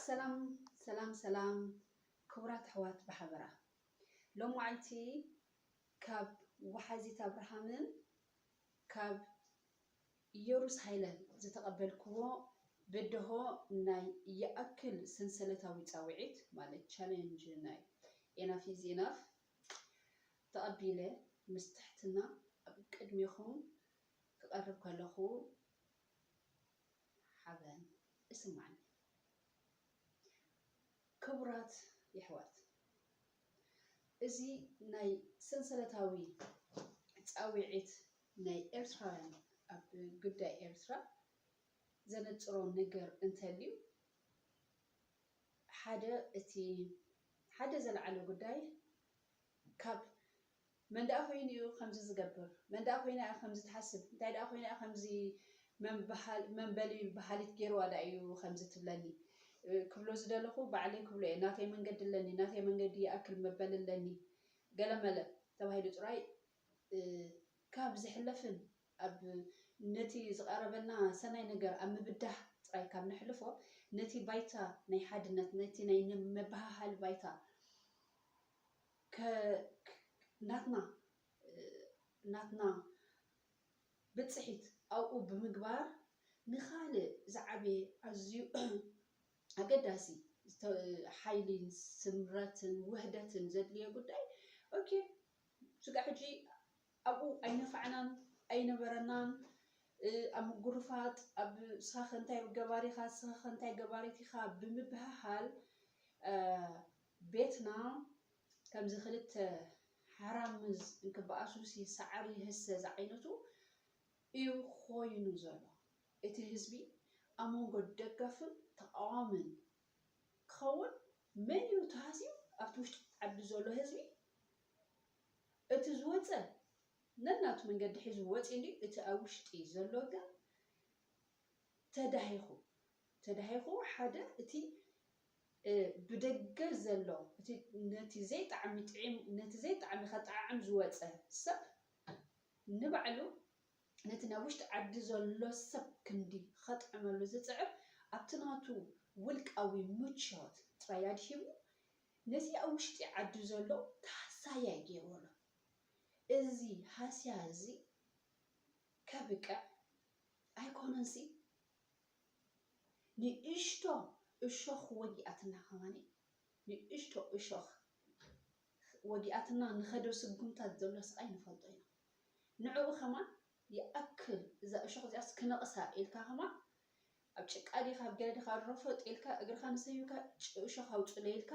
ሰላም ሰላም ሰላም፣ ክቡራት ኣሕዋት ብሓበራ፣ ሎማዓንቲ ካብ ወሓዚት ኣብርሃምን ካብ ኢየሩስ ሃይለን ዝተቐበልክዎ ብድሆ ናይ ይኣክል ሰንሰለታዊ ጻውዒት፣ ማለት ቻሌንጅ ናይ enough is enough ተቐቢለ፣ ምስ ትሕትና ኣብ ቅድሜኹም ክቐርብ ከለኹ ሓበን እስማዓኒ። ክቡራት የሕዋት፣ እዚ ናይ ሰንሰለታዊ ጻውዒት ናይ ኤርትራውያን ኣብ ጉዳይ ኤርትራ ዘነጽሮ ነገር እንተልዩ፣ ሓደ እቲ ሓደ ዘለዓለ ጉዳይ ካብ መን ደኣ ኮይኑ እዩ ከምዚ ዝገብር? መን ደኣ ኮይና እያ ከምዚ ትሓስብ? እንታይ ደኣ ኮይና እያ ከምዚ መን በሃል-፣ መን በሊ በሃሊት ገይርዋ ደኣ እዩ ከምዚ ትብለኒ? እ፣ ክብሎ ዝደለኹ ባዕለይ ክብሎ እየ። ናተይ መንገዲ ኣለኒ፣ ናተይ መንገዲ ይኣክል መበል ኣለኒ፣ ገለመለ ተባሂሉ ጥራይ፣ እ፣ ካብ ዝሕለፍን ኣብ ነቲ ዝቐረበልና ሰናይ ነገር ኣብ ምብዳህ ጥራይ ካብ ነሕልፎ፣ ነቲ ባይታ ናይ ሓድነት፣ ነቲ ናይ መበሃሃል ባይታ ከ-፣ ናትና፣ ናትና ብጽሒት ኣብኡ ብምግባር ንኻልእ ዝዓበየ ኣዝዩ ኣገዳሲ ዝተ-፣ ሓይሊን ስምረትን ውህደትን ዘድልዮ ጉዳይ፣ ኦኬ፣ ስጋዕ ሕጂ ኣብኡ ኣይነፋዕናን ኣይነበረናን። እ፣ ኣብ ምጉርፋጥ፣ ኣብ ንስኻ ከ እንታይ ገባሪ ኢኻ፣ ንስኻ ከ እንታይ ገባሪት ኢኻ ብምብህሃል፣ እ፣ ቤትና ከምዚ ክልተ ሓራምዝ እንክበኣሱሲ ሳዕሪ ይህሰ ዝዓይነቱ እዩ ኮይኑ ዘሎ። እቲ ህዝቢ ኣብ መንጎ ደጋፍን ተቓዋምን ክኸውን መን እዩ ተሃስዩ? ኣብቲ ውሽጢ ዓዲ ዘሎ ህዝቢ? እቲ ዝወጸ ነናቱ መንገዲ ሒዙ ወጺኡ እንድዩ። እቲ ኣብ ውሽጢ ዘሎ ግን ተዳሂኹ፣ ተዳሂኹ ሓደ እቲ፣ እ፣ ብደገ ዘሎ፣ እቲ ነቲ ዘይጣዕሚ ጥዒም-፣ ነቲ ዘይጣዕሚ ከጠዓዕም ዝወጸ ሰብ ንባዕሉ ነቲ ናብ ውሽጢ ዓዲ ዘሎ ሰብ ክንዲ ከጥዕመሉ ዝጽዕር ኣብቲ ናቱ ውልቃዊ ምቾት ጥራይ ኣድሂቡ ነቲ ኣብ ውሽጢ ዓዲ ዘሎ ተሃሳያይ ገይርዎ ኣሎ። እዚ ሃስያ እዚ ከብቅዕ ኣይኮነንሲ ንእሽቶ እሾኽ ወጊኣትና ከማኒ፣ ንእሽቶ እሾኽ ወጊኣትና ንኸዶ ስጉምታት ዘሎ ስቓይ ንፈልጦ ኢና። ንዕኡ ከማን ይኣክል እዛ እሾኽ እዚኣስ ክነቕሳ ኢልካ ከማን ኣብ ጭቃ ዲኻ ኣብ ገለ ዲኻ ረፈጥ ኢልካ እግርኻ ንሰይብካ ጭ-፣ እሾኽ ኣውፅለ ኢልካ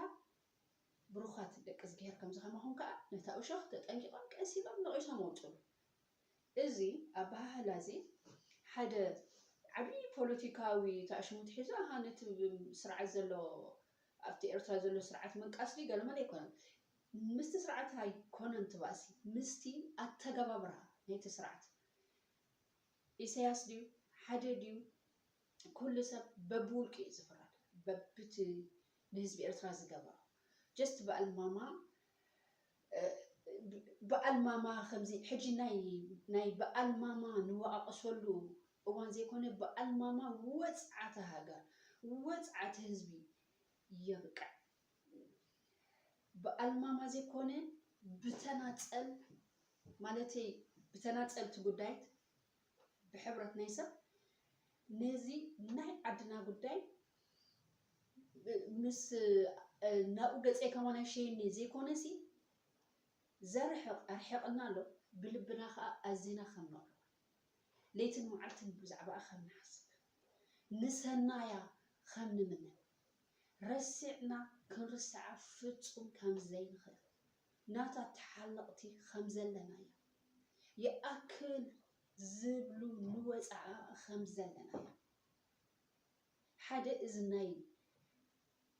ብሩኻት ደቂ እግዚኣብሔር ከምዚ ከማኹም ከዓ ነታ እሾኽ ተጠንቂቖም ቀስ ኢሎም ነቒሶም ኣውፅሉ። እዚ ኣበሃህላ እዚ ሓደ ዓብዪ ፖለቲካዊ ታእሽሙት ሒዙ፣ ኣሃ፣ ነቲ ስርዓት ዘሎ፣ ኣብቲ ኤርትራ ዘሎ ስርዓት ምንቃስ ድዩ ገለመለ ኣይኮነን። ምስቲ ስርዓት ኣይኮነን ትባእሲ፣ ምስቲ ኣተገባብራ ናይቲ ስርዓት። ኢሳያስ ድዩ? ሓደ ድዩ? ኩሉ ሰብ በብውልቂ እዩ ዝፍረድ። በብቲ ንህዝቢ ኤርትራ ዝገበሮ። ጀስት በኣልማማ፣ እ፣ በኣልማማ ከምዚ ሕጂ ናይ፣ ናይ በኣልማማ ንወቃቀሰሉ እዋን ዘይኮነ፣ በኣልማማ ወጽዓተ ሃገር፣ ወጽዓተ ህዝቢ የብቅዕ። በኣልማማ ዘይኮነ፣ ብተናጸል፣ ማለተይ ብተናጸል እቲ ጉዳይት ብሕብረት ናይ ሰብ ነዚ ናይ ዓድና ጉዳይ ምስ፣ እ፣ ናብኡ ገጸይ ከማን ኣይሸይኒ ዘይኮነሲ ዘርሕቕ ኣርሒቕና ኣሎ፣ ብልብና ከኣ ኣዚና ከም ነቕርባ። ለይትን መዓልትን ብዛዕባኣ ከም ንሓስብ፣ ንሰናያ ከም ንምነ፣ ረሲዕና ክንርስዓ ፍጹም ከም ዘይንኽእል፣ ናታ ተሓለቕቲ ከም ዘለናያ፣ ይኣክል ዝብሉ ንወጽዓ ከም ዘለናያ። ሓደ እዚ ናይ፣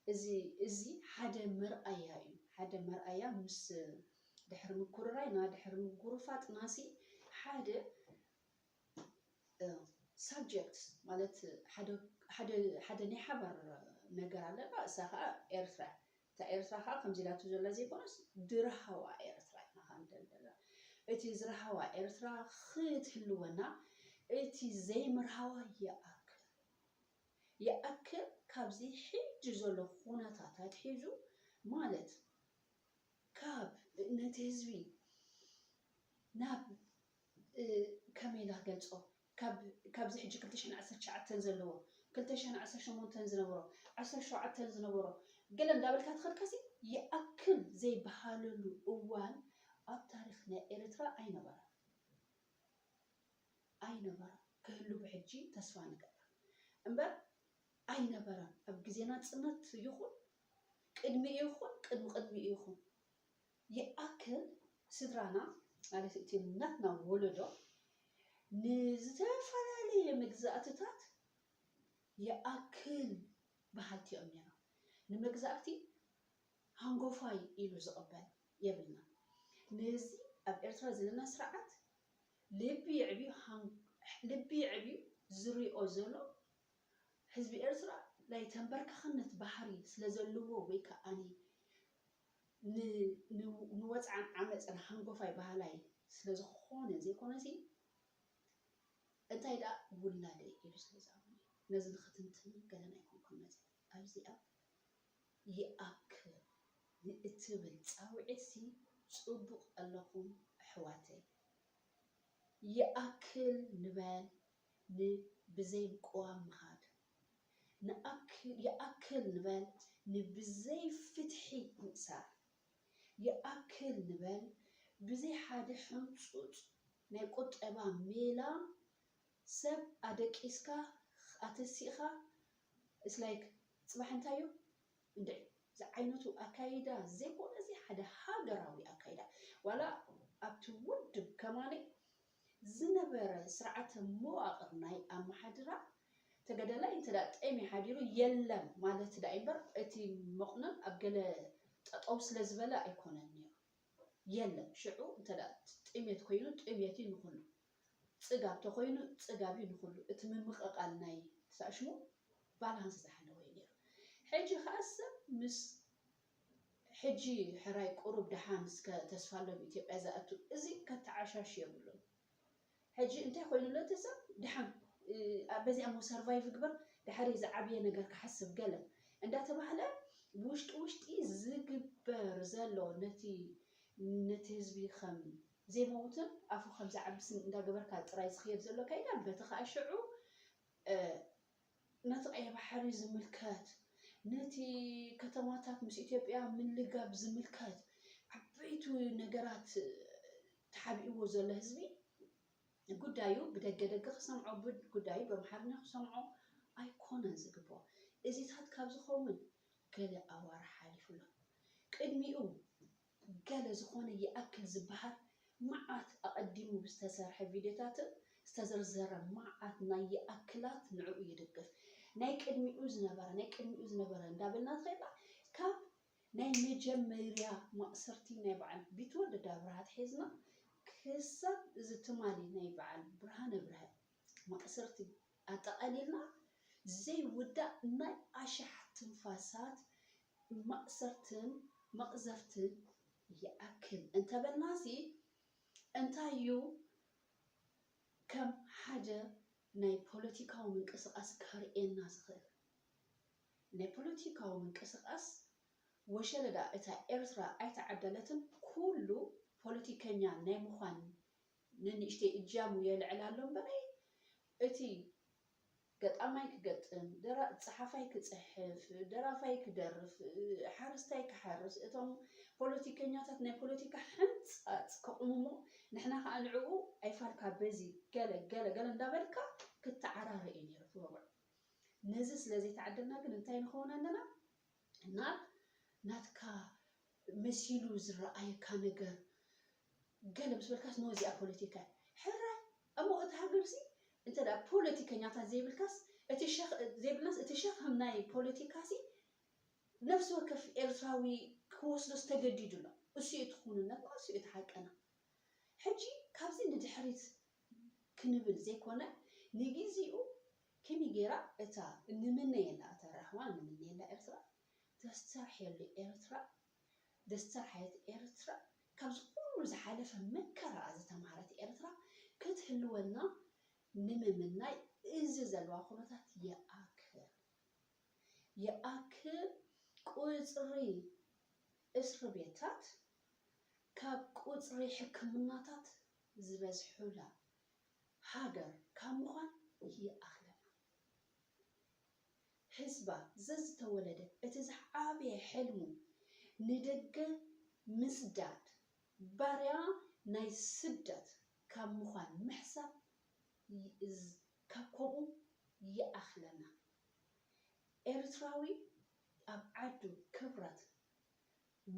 እዚ፣ እዚ ሓደ መርኣያ እዩ። ሓደ መርኣያ ምስ ድሕሪ ምኩርራይ፣ ና ድሕሪ ምጉርፋጥናሲ ሓደ፣ እ፣ ሳብጀክት ማለት ሓደ፣ ሓደ፣ ሓደ ናይ ሓባር ነገር ኣለና። እሳ ኸኣ ኤርትራ። እታ ኤርትራ ኸኣ ከምዚ ኢላቶ ዘላ ዘይኮነስ ድርሃዋ ኤርትራ ኢና ኸኣ ንደልደላ። እቲ ዝርሃዋ ኤርትራ ክትህልወና እቲ ዘይምርሃዋ ይኣክል። ይኣክል ካብዚ ሕጂ ዘሎ ኩነታት ኣትሒዙ ማለት ካብ ነቲ ህዝቢ ናብ ከመይ ኢላ ክገልጾ፣ ካብዚ ሕጂ ክልተ ሽሕን ዓሰርተ ትሽዓተን ዘለዎ፣ ክልተ ሽሕን ዓሰርተ ሸሞንተን ዝነበሮ፣ ዓሰርተ ሸውዓተን ዝነበሮ፣ ገለ እንዳበልካ ትኸድካሲ ይኣክል ዘይበሃለሉ እዋን ኣብ ታሪኽ ናይ ኤርትራ ኣይነበረን። ኣይነበረን። ክህሉ ብሕጂ ተስፋ ንገብር እምበር ኣይነበረን። ኣብ ግዜ ናጽነት ይኹን ቅድሚኡ ይኹን ቅድሚ ቅድሚኡ ይኹን ይኣክል ስድራና ማለት እቲ ናትና ወለዶ ንዝተፈላለየ መግዛእትታት ይኣክል በሃልቲ እዮም ነይሮም። ንመግዛእቲ ሃንጎፋይ ኢሉ ዝቕበል የብልና። ነዚ ኣብ ኤርትራ ዘለና ስርዓት ልቢ የዕብዩ ልቢ የዕብዩ ዝሪኦ ዘሎ ህዝቢ ኤርትራ ናይ ተንበርካኽነት ባህሪ ስለ ዘለዎ ወይ ከዓኒ ንወፅዓን ዓመፅን ሃንጎፋይ ባህላይ ስለ ዝኾነ ዘይኮነሲ እንታይ ደኣ ውላደይ ኢሉ ስለ ዝኣመነ ነዚ ንክትንትን ገለን ኣይኮንኩን መፅእ ኣብዚኣ ይኣክል ንእትብል ጻውዒትሲ ጽቡቕ ኣለኹም ኣሕዋተይ። ይኣክል ንበል ንብዘይ ምቅዋም ምኻድ። ንኣክ- ይኣክል ንበል ንብዘይ ፍትሒ ምእሳር። ይኣክል ንበል ብዘይ ሓደ ሕንጹጽ ናይ ቁጠባ ሜላ ሰብ ኣደቂስካ ኣተሲእኻ it's like ጽባሕ እንታይ እዩ እንድዒ ዝዓይነቱ ኣካይዳ ዘይኮነ እዚ ሓደ ሃገራዊ ኣካይዳ ዋላ ኣብቲ ውድብ ከማነ ዝነበረ ስርዓተ መዋቕር ናይ ኣመሓድራ ተገዳላይ እንተ ጠምዩ ሓዲሩ የለን ማለት ዳ እምበር እቲ መቑነን ኣብ ገለ ጠጠው ስለ ዝበለ ኣይኮነን ነይሩ። የለን ሽዑ እንተ ጥሜት ኮይኑ ጥሜት እዩ ንኹሉ ጽጋብ ተኾይኑ ጽጋብ እዩ ንኹሉ እቲ ምምቕቓል ናይ ተሳእሽሙ ባላንስ ዝሓለወ እዩ ነይሩ። ሕጂ ከኣ ሰብ ምስ ሕጂ ሕራይ ቁሩብ ደሓን እስከ ተስፋ ኣሎ ብኢትዮጵያ ዝኣቱ እዚ ከተዓሻሽ የብሉን። ሕጂ እንታይ ኮይኑ ኣሎ እቲ ሰብ ደሓን በዚኣ ሞ ሰርቫይቭ ግበር ድሕሪ ዝዓብየ ነገር ክሓስብ ገለ እንዳተባህለ ብውሽጢ ውሽጢ ዝግበር ዘሎ ነቲ ነቲ ህዝቢ ከም ዘይመውትን ኣፉ ከም ዝዓብስን እንዳገበርካ ጥራይ ዝኽየድ ዘሎ ካይዳ በቲ ከዓ ሽዑ ነቲ ቀይሕ ባሕሪ ዝምልከት ነቲ ከተማታት ምስ ኢትዮጵያ ምልጋብ ዝምልከት ዓበይቱ ነገራት ተሓቢእዎ ዘሎ ህዝቢ ጉዳዩ ብደገ ደገ ክሰምዖ ጉዳዩ ብኣምሓርኛ ክሰምዖ ኣይኮነን ዝግብኦ። እዚታት ካብ ዝኸውን ገለ ኣዋርሕ ሓሊፉ ኣሎ። ቅድሚኡ ገለ ዝኾነ ይኣክል ዝበሃል መዓት ኣቐዲሙ ብዝተሰርሐ ቪድዮታትን ዝተዘርዘረ መዓት ናይ ይኣክላት ንዕኡ ይድግፍ። ናይ ቅድሚኡ ዝነበረ ናይ ቅድሚኡ ዝነበረ እንዳበልና ትኸይድና ካብ ናይ መጀመርያ ማእሰርቲ ናይ በዓል ቢትወደድ ኣብርሃ ኣትሒዝና ክሳብ እዚ ትማሊ ናይ በዓል ብርሃነ ኣብርሃ ማእሰርቲ ኣጠቓሊልና ዘይውዳእ ናይ ኣሽሓት ትንፋሳት ማእሰርትን መቕዘፍትን ይኣክል እንተበልናሲ እንታይ እዩ ከም ሓደ ናይ ፖለቲካዊ ምንቅስቓስ ከርእየና ዝኽእል? ናይ ፖለቲካዊ ምንቅስቓስ ወሸለዳ እታ ኤርትራ ኣይተዓደለትን። ኩሉ ፖለቲከኛ ናይ ምዃን ንንእሽተይ እጃሙ የልዕል ኣሎ እምበረይ እቲ ገጣማይ ክገጥም፣ ደራ- ጸሓፋይ ክጽሕፍ፣ ደራፋይ ክደርፍ፣ ሓረስታይ ክሓርስ፣ እቶም ፖለቲከኛታት ናይ ፖለቲካ ሕንጻጽ ከቑምሞ ንሕና ከኣ ንዕኡ ኣይፋልካ በዚ ገለ ገለ ገለ እንዳበልካ ክተዓራረ እዩ ነይሩ እቲ ወግዑ። ነዚ ስለ ዘይተዓደልና ግን እንታይ ንኸውን ኣለና? ናብ ናትካ መሲሉ ዝረኣየካ ነገር ገለ ምስ በልካስ ኖ እዚኣ ፖለቲካ እያ። ሕራይ እሞ እቲ ሃገርሲ እንተ ደኣ ፖለቲከኛታት ዘይብልካስ እቲ ሸኽ ዘይብልናስ እቲ ሸኽም ናይ ፖለቲካሲ ነፍሲ ወከፍ ኤርትራዊ ክወስዶስ ተገዲዱ ኣሎ። እሱ እዩ እቲ ክውንነትና፣ እሱ እዩ እቲ ሓቅና። ሕጂ ካብዚ ንድሕሪት ክንብል ዘይኮነ ንግዜኡ ከመይ ገይራ እታ እንምነየላ እታ ራህዋ እንምነየላ ኤርትራ ተስተርሕየሉ ኤርትራ ዘስተርሓየት ኤርትራ ካብዚ ኩሉ ዝሓለፈ መከራኣ ዝተምሃረት ኤርትራ ክትህልወና ንምምናይ እዚ ዘለዋ ኩነታት ይኣክል። ይኣክል ቁጽሪ እስር ቤታት ካብ ቁጽሪ ሕክምናታት ዝበዝሑላ ሃገር ካብ ምዃን ይኣኽለና። ህዝባ ዘዝተወለደ እቲ ዝዓበየ ሕልሙ ንደገ ምስዳድ፣ ባርያ ናይ ስደት ካብ ምዃን ምሕሳብ ካብ ከምኡ ይኣኽለና። ኤርትራዊ ኣብ ዓዱ ክብረት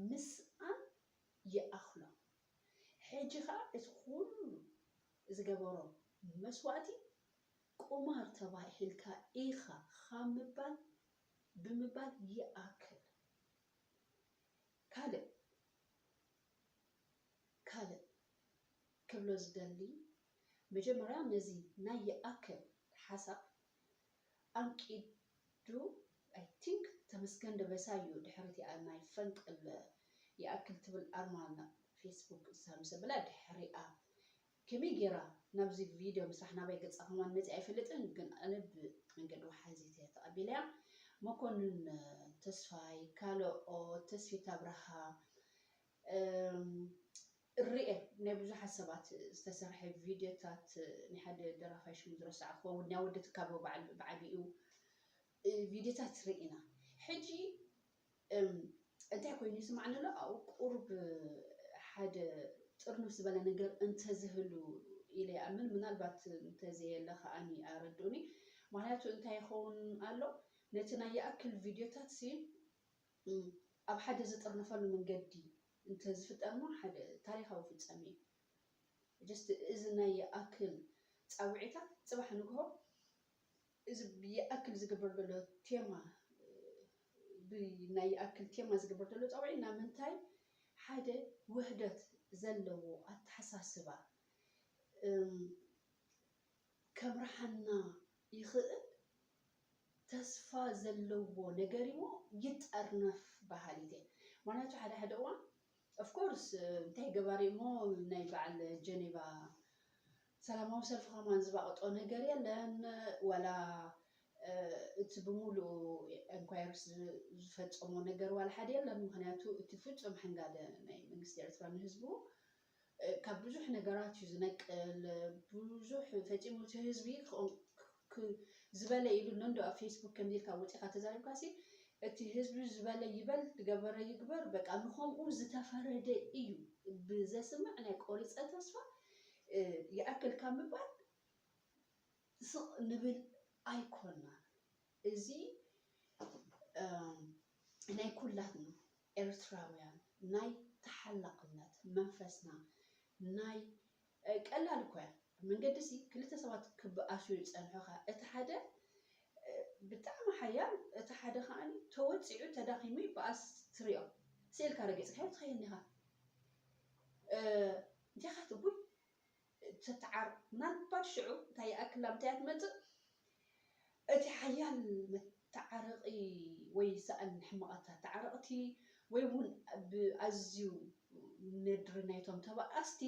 ምስኣን ይኣኽሎ። ሕጂ ኸኣ እቲ ኩሉ ዝገበሮ መስዋእቲ ቁማር ተባሂልካ ኢኻ ካብ ምባል ብምባል ይኣክል። ካልእ ካልእ ክብሎ ዝደሊ፣ መጀመርያ ነዚ ናይ ይኣክል ሓሳብ ኣንቂዱ፣ I think ተመስገን ደበሳይ እዩ ድሕሪ እቲኣ ናይ ፈንቅል ይኣክል ትብል ኣርማ ናብ ፌስቡክ እሳ ምስ ኣበላ ድሕሪኣ ከመይ ጌራ ናብዚ ቪድዮ ምስራሕ ናባይ ገጻ ከማን መጺኣ ኣይፈልጥን፣ ግን ኣነ ብመንገዲ ወሓዚት እየ ተቐቢለያ። መኮንን ተስፋይ፣ ካልኦት፣ ተስፊት ኣብርሃ፣ እም፣ ርኤ ናይ ብዙሓት ሰባት ዝተሰርሐ ቪድዮታት፣ ናይ ሓደ ደራፋይ ሽሙ ዝረሳዕ ክኸውን ናይ ወዲ ትካቦ በዓል ብዓቢኡ ቪድዮታት ርኢና። ሕጂ እም፣ እንታይ ኮይኑ ይስማዕኒ ኣሎ ኣብኡ ቁሩብ ሓደ ጥርንፍ ዝበለ ነገር እንተዝህሉ ኢለ ይኣምን። ምናልባት እንተዘየለ ከኣኒ ኣረድኡኒ። ምክንያቱ እንታይ ይኸውን ኣሎ ነቲ ናይ ይኣክል ቪድዮታት ሲ እም፣ ኣብ ሓደ ዝጥርንፈሉ መንገዲ እንተዝፍጠር ሞ ሓደ ታሪኻዊ ፍጻሜ እዩ። ጀስት እዚ ናይ ይኣክል ጻውዒታት ጽባሕ ንግሆ እዚ ይኣክል ዝግበር ዘሎ ቴማ ብናይ ይኣክል ቴማ ዝግበር ዘሎ ጻውዒት ናብ ምንታይ ሓደ ውህደት ዘለዎ ኣተሓሳስባ እም፣ ከምርሓና ይኽእል ተስፋ ዘለዎ ነገር እሞ ይጠርነፍ በሃሊት እየ። ምክንያቱ ሓደ ሓደ እዋን of course እንታይ ገባሪ እሞ ናይ በዓል ጀኔቫ ሰላማዊ ሰልፊ ከማን ዝባቕጦ ነገር የለን። ዋላ እቲ ብምሉኡ ኢንኳይርስ ዝፈፀሞ ነገር ዋላ ሓደ የለን። ምክንያቱ እቲ ፍፁም ሕንጋደ ናይ መንግስቲ ኤርትራ ንህዝቡ ካብ ብዙሕ ነገራት እዩ ዝነቅል። ብዙሕ ፈፂሙ እቲ ህዝቢ ዝበለ ኢሉ ነንዶ ኣብ ፌስቡክ ከምዚ ኢልካ ወፂኻ ተዛሪብካ ሲ እቲ ህዝቢ ዝበለ ይበል ዝገበረ ይግበር በቃ ንከምኡ ዝተፈረደ እዩ ብዘስምዕ ናይ ቆሪፀ ተስፋ ይኣክል ካብ ምባል ስቕ ንብል ኣይኮናን። እዚ ናይ ኩላትና ኤርትራውያን ናይ ተሓላቕነት መንፈስና ናይ ቀላል እኮ እያ። መንገዲ ሲ ክልተ ሰባት ክበኣሱ ይጸንሑኻ። እቲ ሓደ ብጣዕሚ ሓያል፣ እቲ ሓደ ከዓኒ ተወጺዑ ተዳኺሙ ይበኣስ ትሪኦ። ስኢልካ ረጊጽካዮ ትኸይድ ኢኻ። እንታይ ኢኻ ትጉይ? ተተዓር-፣ ምናልባት ሽዑ እንታይ ይኣክል ናብ እንታይ እያ ትመጽእ? እቲ ሓያል መተዓረቒ ወይ ሰኣን ሕማቓት ኣተዓረቕቲ ወይ እውን ብኣዝዩ ነድሪ ናይቶም ተባኣስቲ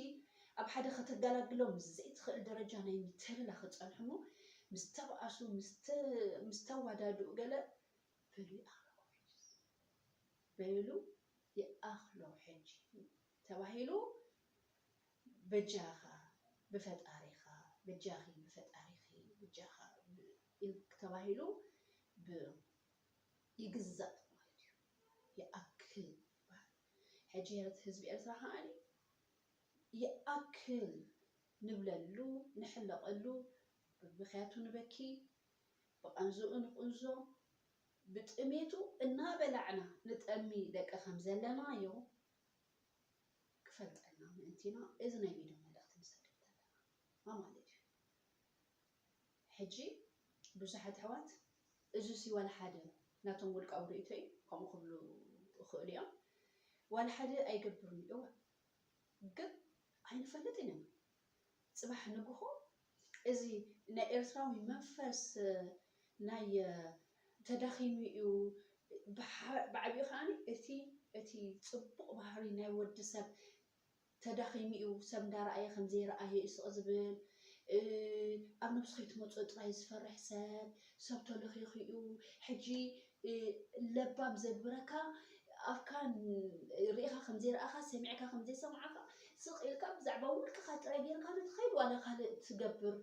ኣብ ሓደ ከተገላግሎም ዘይትኽእል ደረጃ ናይ ምትህልላ ክጸንሑ እሞ ምስ ተባኣሱ፣ ምስ ተ-፣ ምስ ተዋዳድኡ ገለ በሉ ይኣኽሎ ሕጂ፣ በሉ ይኣኽሎ ሕጂ ተባሂሉ በጃኻ ብፈጣሪኻ፣ በጃኺ ብፈጣሪኺ፣ በጃኻ ብ-፣ ኢል-፣ ተባሂሉ ብ-፣ ይግዛእ ማለት እዩ። ይኣክል ይበሃል። ሕጂ ህዝቢ ኤርትራ ከዓኒ ይኣክል ንብለሉ፣ ንሕለቐሉ፣ ብብኽያቱ ንበኪ፣ ብቓንዝኡ ንቑንዞ፣ ብጥሜቱ እናበላዕና ንጠሚ ደቂ ከም ዘለናዮ ክፈልጠልና ምእንቲ ኢና እዚ ናይ ቪድዮ መልእኽቲ ንሰደድ ዘለና ማለት እዩ። ሕጂ ብዙሓት ኣሕዋት እዙሲ ዋላ ሓደ ናቶም ውልቃዊ ርእይቶ እዩ፣ ከምኡ ክብሉ ይኽእሉ እዮም። ዋላ ሓደ ኣይገብርን እዩ፣ እወ፣ ግን ኣይንፈልጥን ኢና። ጽባሕ ንግሆ እዚ ናይ ኤርትራዊ መንፈስ ናይ ተዳኺሙ እዩ። ብሓ-፣ ብዓቢኡ ከዓኒ እቲ፣ እቲ ጽቡቕ ባህሪ ናይ ወዲ ሰብ ተዳኺሙ እዩ። ሰብ እንዳረኣየ ከም ዘይረኣየ እዩ ስቕ ዝብል። እ፣ ኣብ ነብሱ ከይትመጽኦ ጥራይ ዝፈርሕ ሰብ፣ ሰብ ተለኺኹ እዩ። ሕጂ ለባም ዘግብረካ፣ ኣፍካ ርኢኻ ከም ዘይረኣኻ፣ ሰሚዕካ ከም ዘይሰማዕካ፣ ስቕ ኢልካ ብዛዕባ ውልቅኻ ጥራይ ጌርካ ንትኸይድ ዋላ ካልእ ትገብር።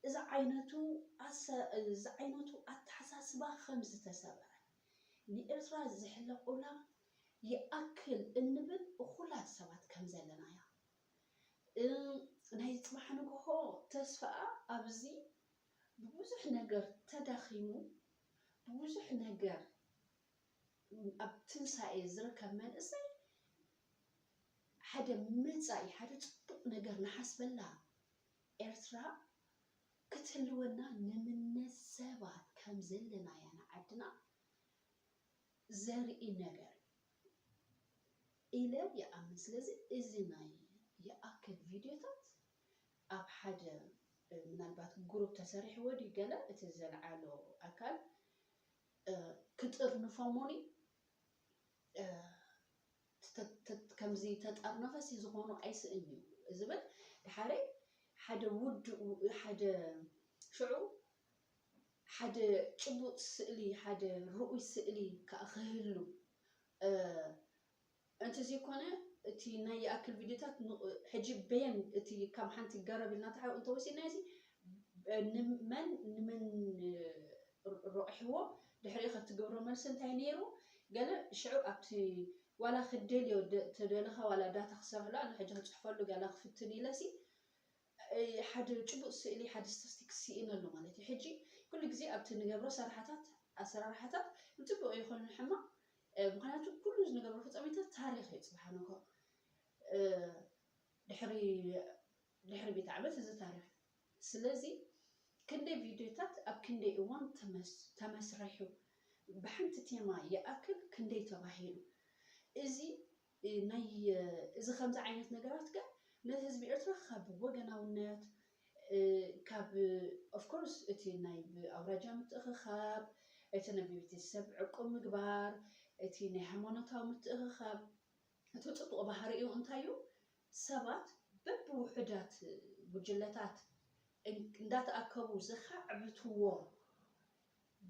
እዚ ዓይነቱ ኣሰ-፣ እዚ ዓይነቱ ኣተሓሳስባ ከም ዝተሰበረ፣ ንኤርትራ ዝሕለቑላ ይኣክል እንብል እኹላት ሰባት ከም ዘለና እያ። እ፣ ናይ ጽባሕ ንግሆ ተስፋኣ ኣብዚ ብብዙሕ ነገር ተዳኺሙ፣ ብብዙሕ ነገር ኣብ ትንሳኤ ዝርከብ መንእሰይ ሓደ መጻኢ፣ ሓደ ጽቡቕ ነገር ንሓስበላ ኤርትራ ክትህልወና ንምነ ሰባት ከም ዘለና እያ ንዓድና ዘርኢ ነገር ኢለ ይኣምን። ስለዚ እዚ ናይ ይኣክል ቪድዮታት ኣብ ሓደ፣ እ፣ ምናልባት ግሩፕ ተሰሪሕዎ ድዩ ገለ እቲ ዘልዓሎ ኣካል፣ እ፣ ክጥርንፎ እሞኒ፣ እ፣ ተ-፣ ተ-፣ ከምዚ ተጠርነፈሲ ዝኾኑ ኣይስእን እዩ ዝብል። ድሓረይ ሓደ ውድኡ፣ ሓደ ሽዑ ሓደ ጭቡጥ ስእሊ፣ ሓደ ርኡይ ስእሊ ከኣ ክህሉ፣ እ፣ እንተዘይኮነ እቲ ናይ ይኣክል ቪድዮታት ን-፣ ሕጂ በየን እቲ ካብ ሓንቲ ገረብ ኢልና ተሓ-፣ እንተወሲድናዮ እዚ፣ እ፣ ንመን፣ ንመን፣ እ፣ ር-፣ ረቑሕዎ ድሕሪኡ ከትገብሮ መልሲ እንታይ ነይሩ? ገለ ሽዑ ኣብቲ ዋላ ክደልዮ ደ-፣ ተደለኻ ዋላ ዳታ ክሰርሕሉ ኣነ ሕጂ ክጽሕፈሉ ገላ ክፍትን ኢለሲ፣ እ፣ ሓደ ጭቡጥ ስእሊ፣ ሓደ ስታስቲክስ ስኢነሉ ማለት እዩ። ሕጂ ኩሉ ግዜ ኣብቲ ንገብሮ ሰራሕታት፣ ኣሰራርሓታት ንጽቡቕ ይኹን ንሕማቕ፣ እ፣ ምኽንያቱ ኩሉ ንገብሮ ፍጻሜታት ታሪኽ እዩ ጽባሕ ንግሆ። እ፣ ድሕሪ፣ ድሕሪ ሚእቲ ዓመት እዚ ታሪኽ። ስለዚ ክንደይ ቪድዮታት ኣብ ክንደይ እዋን ተመስ-፣ ተመስሪሑ፣ ብሓንቲ ቴማ ይኣክል ክንደይ ተባሂሉ። እዚ፣ እ፣ ናይ፣ እ፣ እዚ ከምዚ ዓይነት ነገራት ከ ነቲ ህዝቢ ኤርትራ ካብ ወገናውነት፣ እ፣ ካብ፣ ኦፍ ኮርስ፣ እቲ ናይ ብኣውራጃ ምትእኽኻብ፣ እቲ ናይ ቤተሰብ ዕቁብ ምግባር፣ እቲ ናይ ሃይማኖታዊ ምትእኽኻብ፣ እቲ ጽቡቕ ባህሪኡ እንታይ እዩ? ሰባት በብውሑዳት ጉጅለታት እን-፣ እንዳተኣከቡ ዘኻዕብትዎ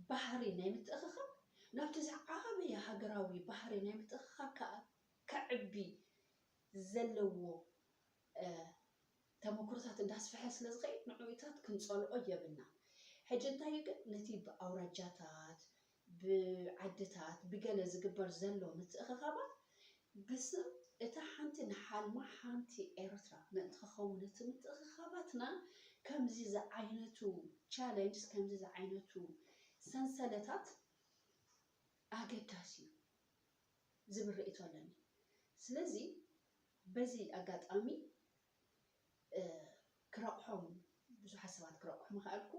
ባህሪ ናይ ምትእኽኻብ ናብቲ ዝዓበየ ሃገራዊ ባህሪ ናይ ምትእኽኻብ ከ-፣ ከዕቢ ዘለዎ፣ እ፣ ተመኩሮታት እንዳስፍሐ ስለ ዝኸይድ ንዕኡታት ክንጸልኦ የብልና። ሕጂ እንታይ እዩ ግን ነቲ ብኣውራጃታት፣ ብዓድታት፣ ብገለ ዝግበር ዘሎ ምትእኽኻባት ብስም እታ ሓንቲ ንሓልማ ሓንቲ ኤርትራ ምእንቲ ክኸውን እቲ ምትእኽኻባትና ከምዚ ዝዓይነቱ ቻለንጅስ፣ ከምዚ ዝዓይነቱ ሰንሰለታት ኣገዳሲ እዩ ዝብል ርእይቶ ኣለኒ። ስለዚ በዚ ኣጋጣሚ፣ እ፣ ክረቑሖም ብዙሓት ሰባት ክረቑሑ ምኽኣልኩ፣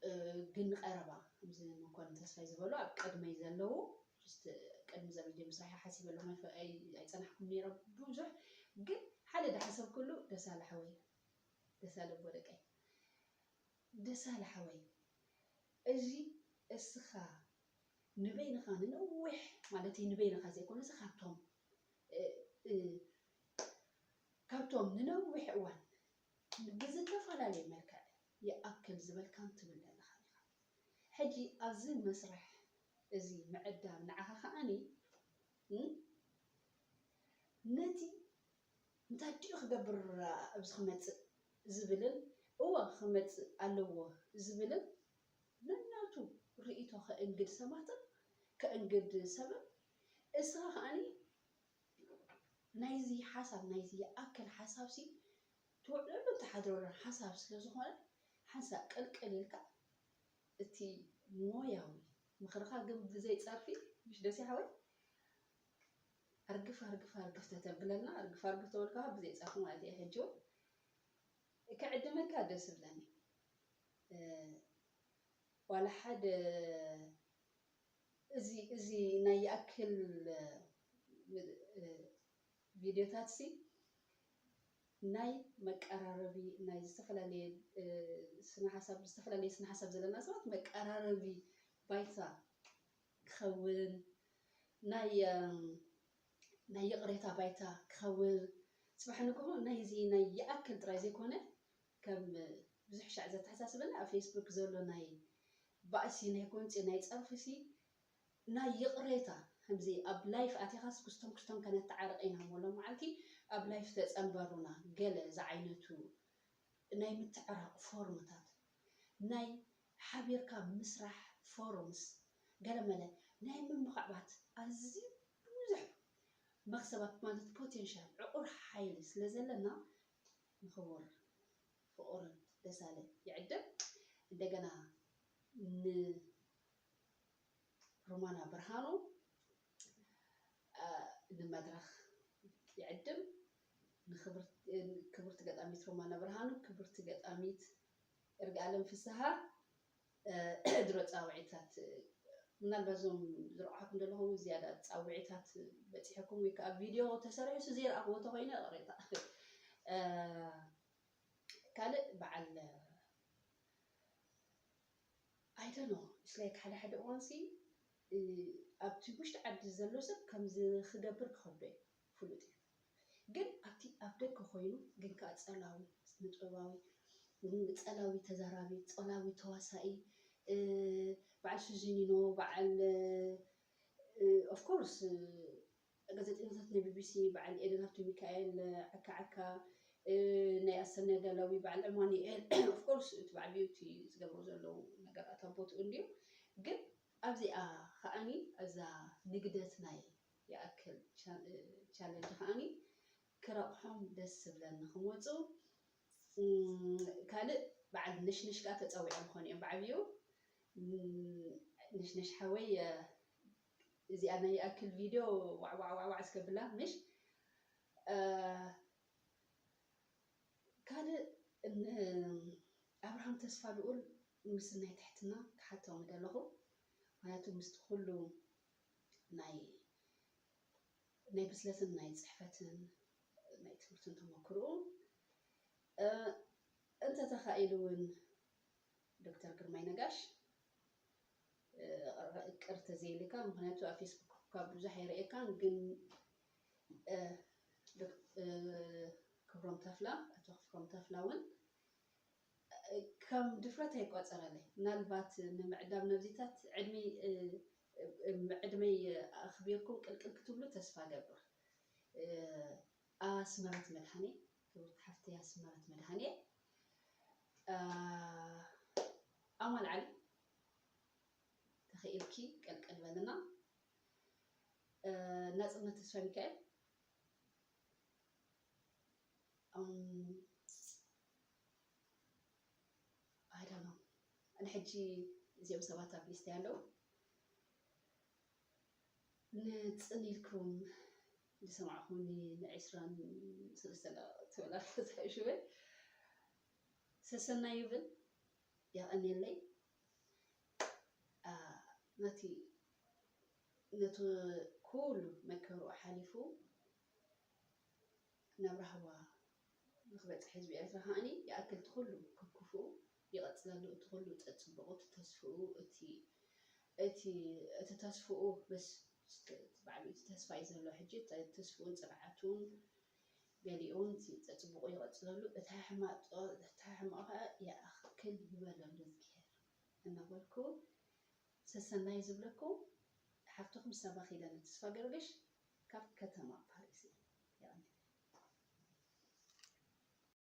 እ፣ ግን ንቐረባ ከምዚ መኮንን ተስፋይ ዝበሉ ኣብ ቅድመይ ዘለዉ፣ ጅስት ቅድሚ ዘ ቪድዮ ምስራሕ ሓሲበሎም ኣይፈ-፣ ኣይ-፣ ኣይጸናሕኩን ነይረ ብዙሕ፣ ግን ሓደ ዝሓሰብኩሉ ደሳለ ሓወይ፣ ደሳለ ኣቦ ደቀይ፣ ደሳለ ሓወይ፣ እዚ እስኻ ንበይንኻ ንነዊሕ፣ ማለት እዩ ንበይንኻ ዘይኮነ፣ እዚ ካብቶም፣ እ፣ እ፣ ካብቶም ንነዊሕ እዋን ብዝተፈላለየ መልክዕ ይኣክል ዝበልካን ትብል ዘለኻን ኢኻ። ሕጂ ኣብዚ መስርሕ እዚ ምዕዳም ንዓኻ ከኣኒ፣ እ፣ ነቲ እንታይ ድዩ ክገብር ኣብዚ ክመጽእ ዝብልን፣ እወ ክመጽእ ኣለዎ ዝብልን ነናቱ ርእይቶ ከእንግድ ሰባትን ከእንግድ ሰብን፣ እስኻ ከኣኒ ናይዚ ሓሳብ፣ ናይዚ ይኣክል ሓሳብሲ ትውዕለሉ ትሓድረሉ ሓሳብ ስለ ዝኾነ፣ ሓንሳእ ቅልቅል ኢልካ እቲ ሞያዊ ምኽርኻ ግን ብዘይ ጸርፊ፣ ምሽ ደሴ ሓወይ? ኣርግፍ፣ ኣርግፍ፣ ኣርግፍ ተተብለና፣ ኣርግፍ፣ ኣርግፍ ተበልካ ብዘይ ጸርፊ ማለት እየ። ሕጂ እውን ክዕድመካ ደስ ዝብለኒ፣ እ፣ ዋላ ሓደ እዚ፣ እዚ ናይ ይኣክል፣ እ፣ እ፣ ቪድዮታትሲ ናይ መቀራረቢ፣ ናይ ዝተፈላለየ፣ እ፣ ስነ ሓሳብ፣ ዝተፈላለየ ስነ ሓሳብ ዘለና ሰባት መቀራረቢ ባይታ ክኸውን፣ ናይ፣ እ፣ ናይ ይቕሬታ ባይታ ክኸውን፣ ጽባሕ ንግሆ ናይዚ ናይ ይኣክል ጥራይ ዘይኮነ፣ ከም ብዙሕ ሻዕ ዘተሓሳስበና ኣብ ፌስቡክ ዘሎ ናይ ባእሲ ናይ ጎንፂ ናይ ፀርፊ ሲ ናይ ይቕሬታ ከምዚ ኣብ ላይፍ ኣቲኻስ ክስቶም ክስቶም ከነተዓርቕ ኢና ሞሎም መዓልቲ ኣብ ላይፍ ተፀንበሩና ገለ ዝዓይነቱ ናይ ምትዕራቕ ፎርምታት ናይ ሓቢርካ ምስራሕ ፎርምስ ገለመለ ናይ ምምኽዕባት ኣዝዩ ብዙሕ መኽሰባት ማለት ፖቴንሻል ዕቑር ሓይሊ ስለ ዘለና ንኽቡር ፍቑር ደሳለ ይዕድም እንደገና ንሮማና ብርሃኑ ንመድረኽ ይዕድም። ክብርቲ ገጣሚት ሮማና ብርሃኑ፣ ክብርቲ ገጣሚት እርግኣለም ፍስሃ ድሮ ፃውዒታት ምናልባት እዞም ዝረቑሓኩም ዘለኹ ዝያዳ ፃውዒታት በፂሐኩም ወይ ከዓ ቪድዮ ተሰሪዑ ስ ዘይረኣኽዎ ተኮይነ ቅሬታ ካልእ በዓል ኣይደኖ ስላይክ ሓደ ሓደ እዋንሲ ኣብቲ ውሽጢ ዓዲ ዘሎ ሰብ ከምዚ ክገብር ክኸብዶ እዩ ፍሉጥ እዩ ግን ኣብቲ ኣብ ደገ ኮይኑ ግን ከዓ ፀላዊ ስነጥበባዊ ፀላዊ ተዛራቢ ፀላዊ ተዋሳኢ በዓል ሱዚኒኖ በዓል ኦፍኮርስ ጋዜጠኛታት ናይ ቢቢሲ በዓል ኤደን ሃብተ ሚካኤል ዓካ ዓካ ናይ ኣሰናዳላዊ በዓል ኣማኑኤል ኦፍኮርስ እቲ በዓል ቢዩቲ ዝገብሩ ዘለዉ ነገራት ኣብ ቦትኡ እንድዩ ግን ኣብዚኣ ከዓኒ ኣብዛ ንግደት ናይ ይኣክል ቻለንጅ ከዓኒ ክረቑሖም ደስ ዝብለኒ ክመፁ ካልእ በዓል ነሽነሽ ከዓ ተፀዊዖም ክኾኑ እዮም ብዓብዩ ነሽነሽ ሓወይ እዚኣ ናይ ይኣክል ቪድዮ ዋዕዋዕዋዕዋዕ እስከብላ ምሽ ካልእ ኣብርሃም ተስፋ ልኡል ምስ ናይ ትሕትና ክሓቶ ምደለኹ ምክንያቱ ምስቲ ኩሉ ናይ ናይ ብስለትን ናይ ፅሕፈትን ናይ ትምህርትን ተመክርኡ እንተተኻኢሉ እውን ዶክተር ግርማይ ነጋሽ ቅር ተዘይልካ ምክንያቱ ኣብ ፌስቡክ ካብ ብዙሕ ኣይረእየካን ግን ክብሮም ተፍላ ኣቶ ክብሮም ተፍላ እውን ከም ድፍረት ኣይቆፀረለይ ምናልባት ንምዕዳም ነብዚታት ዕድመይ ኣኽቢርኩም ቅልቅል ክትብሉ ተስፋ ገብር ኣስመረት መድሃኔ ክብርቲ ሓፍተይ ኣስመረት መድሃኔ ኣማል ዓሊ ተኽኢልኪ ቀልቀል በልና ናፅነት ተስፋ ሚካኤል ኣይደኖ ንሕጂ እዚኦም ሰባት ኣብ ሊስት ያለው ንፅን ኢልኩም ዝሰማዕኹኒ ንዕስራን ሰለስተን ትበላ ሽበ ሰሰና ይብል የቐንየለይ ነቲ ነቲ ኩሉ መከሩ ሓሊፉ ናብ ራህዋ ንክበፅሕ ህዝቢ ኤርትራ ከዓኒ ይኣክል እቲ ኩሉ ክክፍኡ ይቐፅለሉ እቲ ኩሉ ፀፅብቑ እቲ ተስፍኡ እቲ እቲ እቲ ተስፍኡ በስ ባዕሉ እቲ ተስፋ እዩ ዘሎ ሕጂ ተስፍኡን ፅንዓቱን ገሊኡን ፀፅብቑ ይቐፅለሉ እታ ሕማቕ ከዓ ይኣክል ይበለሉ እግዚኣብሔር እናበልኩ ሰሰናይ ዝብለኩም ሓፍትኹም ሳባ ኪዳነ ተስፋ ገርግሽ ካብ ከተማ